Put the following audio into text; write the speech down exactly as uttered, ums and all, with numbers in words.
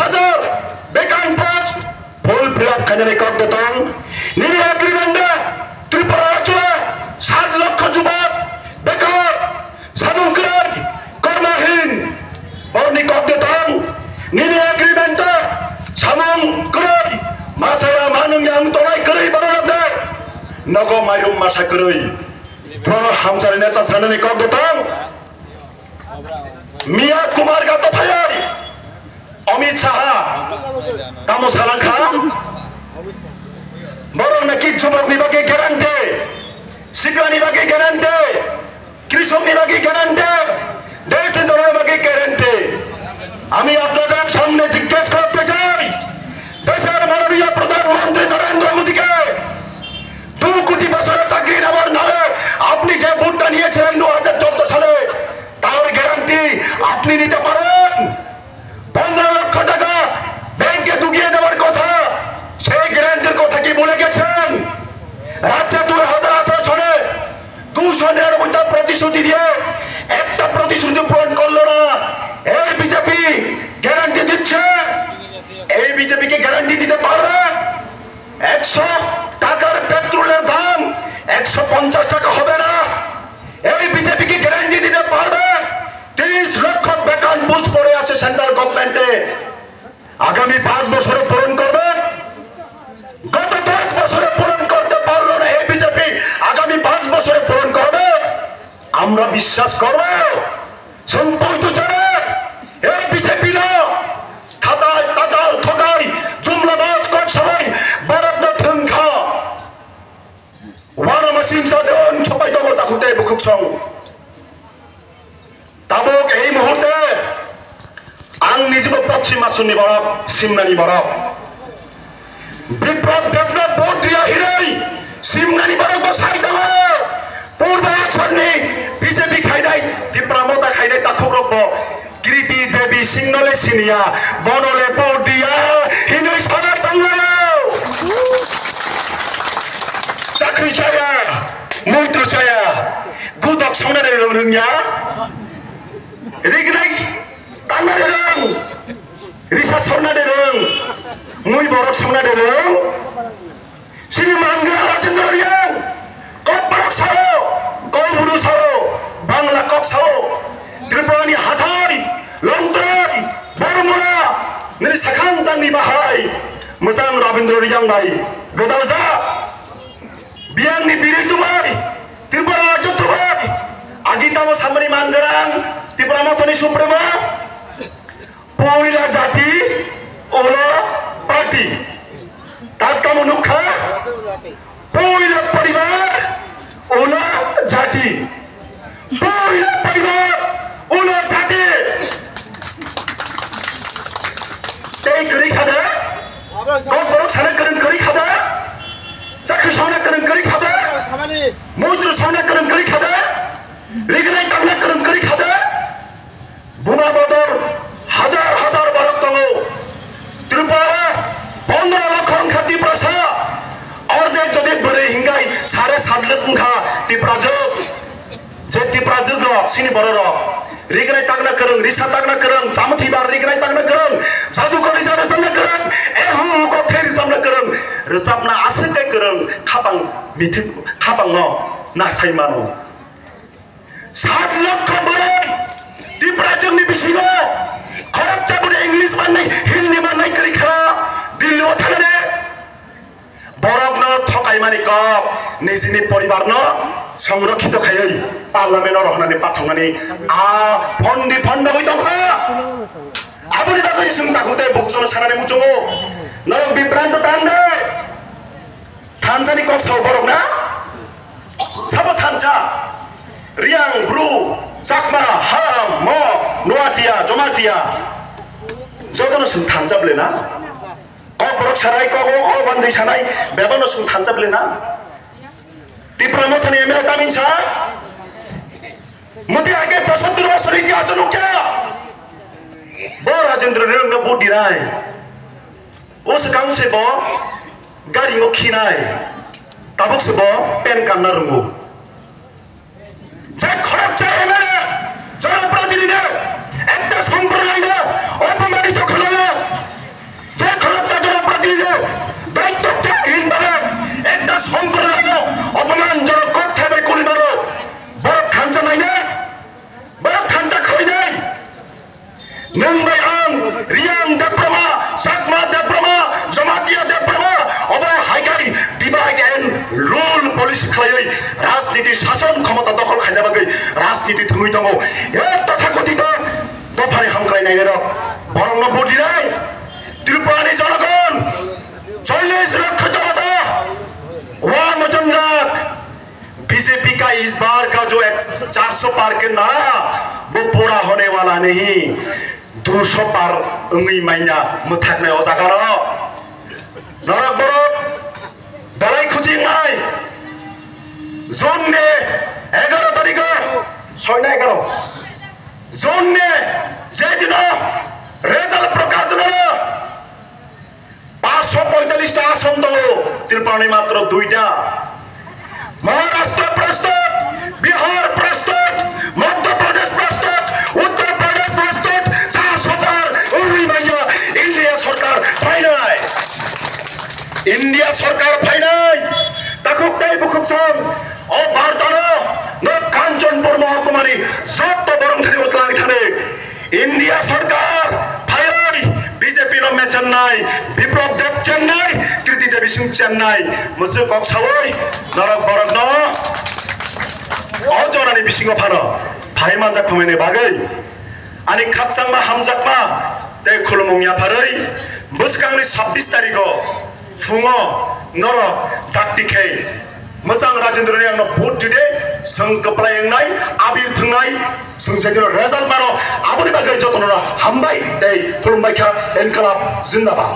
হাজার বেকার post full fill up খাইনানি ককদে tong. Nini agreement de Tripura রাজ্য সাত লক্ষ যুবক বেকার, samung kroi, কর্মহীন, borni kok de tong. Nini agreement de samung kroi, ma chaya ma nung ya ong tongnai kroi borok rok de. Nogo mairum masa kroi. Borok hamcharni cha sanani kok de tong. Miya Kumar Gato phaiwi Amit Shah tamo salang kha? Borok na ki jubok ni bagwi guarantee, sikla ni bagwi guarantee, krisok ni bagwi guarantee, desh ni jonogoni bagwi guarantee. আমি আপনাদের সামনে জিজ্ঞেস করতে চাই, দেশের মাননীয় প্রধানমন্ত্রী নরেন্দ্র মোদীকে দু কোটি বছরের চাকরি নেওয়ার নামে আপনি যে ভোটটা নিয়েছিলেন দু হাজার চোদ্দ সালে, তার গ্যারান্টি আপনি নিতে পারেন? পনেরো লক্ষ টাকা ব্যাংকে ঢুকিয়ে দেওয়ার কথা, সেই গ্যারান্টির কথা কি ভুলে গেছেন? রাজ্যে দুই হাজার আঠারো সালে দুশো নিরানব্বইটা প্রতিশ্রুতি দিয়ে একটা প্রতিশ্রুতি পূরণ করলো না। এই বিজেপি গ্যারান্টি দিচ্ছে, এই বিজেপি কি গ্যারান্টি দিতে পারবে? একশো টাকার পেট্রোলের দাম একশো পঞ্চাশ টাকা হবে না। এই বিজেপি কি গ্যারান্টি দিতে পারবে? তিরিশ লক্ষ বেকার পোস্ট পড়ে আছে সেন্ট্রাল গভর্নমেন্টে। আগামী পাঁচ বছরে পূরণ করবে। গত দশ বছরে পূরণ করতে পারলো না এই বিজেপি, আগামী পাঁচ বছরে পূরণ করবে। আমরা বিশ্বাস করব। সম্পর্ক যারা এই বিজেপি না, থাতায় তাতাল থকাই, জুমলাবাজ ককসাবাই, ভারত না থংখা। Wana masing sa don chopai tongo takhuk tei bukhuk song. Tabuk ei muhurte ang nijibo pochim asuni borok, Simnani borok. Biplab Debno vote riya hinwi Simnani borok bo sai tongo. Purba asonni B J P khainai, Tipra Motha khainai takhuk rok bo Kriti Devi Singh no le siniya, bono le vote diya hinwi sana tonglai. Chakri chaya, muitru chaya, gudok songna de rong rungya. Rignai tangna de rong, risa songna de rong, mui borok songna de rong. Sini mangga Rajendra Reang, kok borok sao, kok buru sao, Bangla kok sao, Tripura ni hathai, Longtrai, Boromura, nini sakhang tangni bahai, mwchang Rabindra Reang bai, gwdal ja, biyang ni biri tubai, Tripura rajyo tubai, agi tamo samani manggarang, Tipra Mothani Supremo, Poila jati, ulo party. Taktamo nukha, poila poribar, ulo jati. Poila poribar, ulo jati. Tei kwrwi kha de? Kok borok sana kwrwng kwrwi kha de? Chakri songna kwrwng kwrwi kha de? Muitru songna kwrwng kwrwi kha de? Rignai tangna kwrwng kwrwi kha de? Buma bodol hajar hajar borok tongo. Tripura pondro lokho wngkha Tiprasa. Ordek jodi bwrwi hingai sare sat lakh wngkha Tiprajwk. Je Tiprajwk rok, sini borok rok. Rignai tangna kwrwng, risa tangna kwrwng, chamthwi bar rignai tangna kwrwng, jadu kori ja rwchapna kwrwng, ehu kokthai rwchapna kwrwng, rwchapna aswk khe kwrwng, khapang mithik, khapang no na sai mano. Sat lokho bwrwi Tiprajwk ni bisingo khoroksa bwrwi English mannai, Hindi mannai kwrwi kha Delhi o thangnani. Borok no thokaimani kok, nijini poribar no songrokhito khaiwi parliament o rohornani pathoknani a phondi phondogwi tongkha. Aboni bagwi chwng takhuk tei bukhuk no sanani muchungo. Norok bibranto tang de. Thansa ni kok sao borok na? Sabo thansa. Riang, Bru, Chakma, Ham, Mok, Noatia, Jomatia. Jotono chwng thansa bwle na? Kok borok sanai, kok o, o bandwi sanai, bebakno chwng thansa bwle na? Tipra Mothani M L A taming sa? Muti age pasattur bosor itihas o nukya. Bo Rajendra Reang no vote dinai. O swkang se bo gari o khinai. Tabuk se bo pen kanna rwngo. Je khoroksa M L A, janaprotinidhi, ekta somprodayno opomanito khlaiya. Reang Debbarma, Chakma Debbarma, Jamatia Debbarma, obo haikhai divide and rule policy khlaiwi rajniti sason khomota dokhol khaina bagwi rajniti thwngwi tongo. E tothakothito dophani hamkrai nainai rok, borokno vote rinai. Tripura ni jonogon, চল্লিশ লক্ষ জনতা, wa mochonjak, BJP का इस बार का जो एक चार सौ पार करना, वो पूरा होने वाला नहीं, दो सौ पार wngwi manya mwthaknai o jaga no. Norok borok dalai khuchingnai June ni এগারো তারিখ, ছয় না এগারো, June ni je dino result প্রকাশ হলো, পাঁচশো পঁয়তাল্লিশটা আসন দল, ত্রিপুরা নিয়ে মাত্র দুইটা। মহারাষ্ট্র প্রস্তুত, বিহার প্রস্তুত, মধ্যপ্রদেশ প্রস্তুত, উত্তর প্রদেশ প্রস্তুত, চারশো পার wngwi manya India সরকার phainai। India সরকার phainai। Takhuk tei bukhuk song, o bartano, no Kanchanpur মহকুমানি joto borok thani utlai thani। India সরকার phainai, BJP no mechennai, Biplab দেব চেন্নাই, কৃতি দেবী সিং Chennai, mwswk kok sawi, norok borok no o jorani bisingo phano phai manjak thangmani bagwi ani khakchangma hamjakma tei khulumung yapharwi bwskangni ছাব্বিশ তারিখo phungo norok dakti khe Mwchang Rajendra Reang no vote ride, chwng kwplai wngnai, abir thwngnai, chwng je dino result mano, aboni bagwi jotono hambai tei khulumbai kha, Inqilab Zindabad.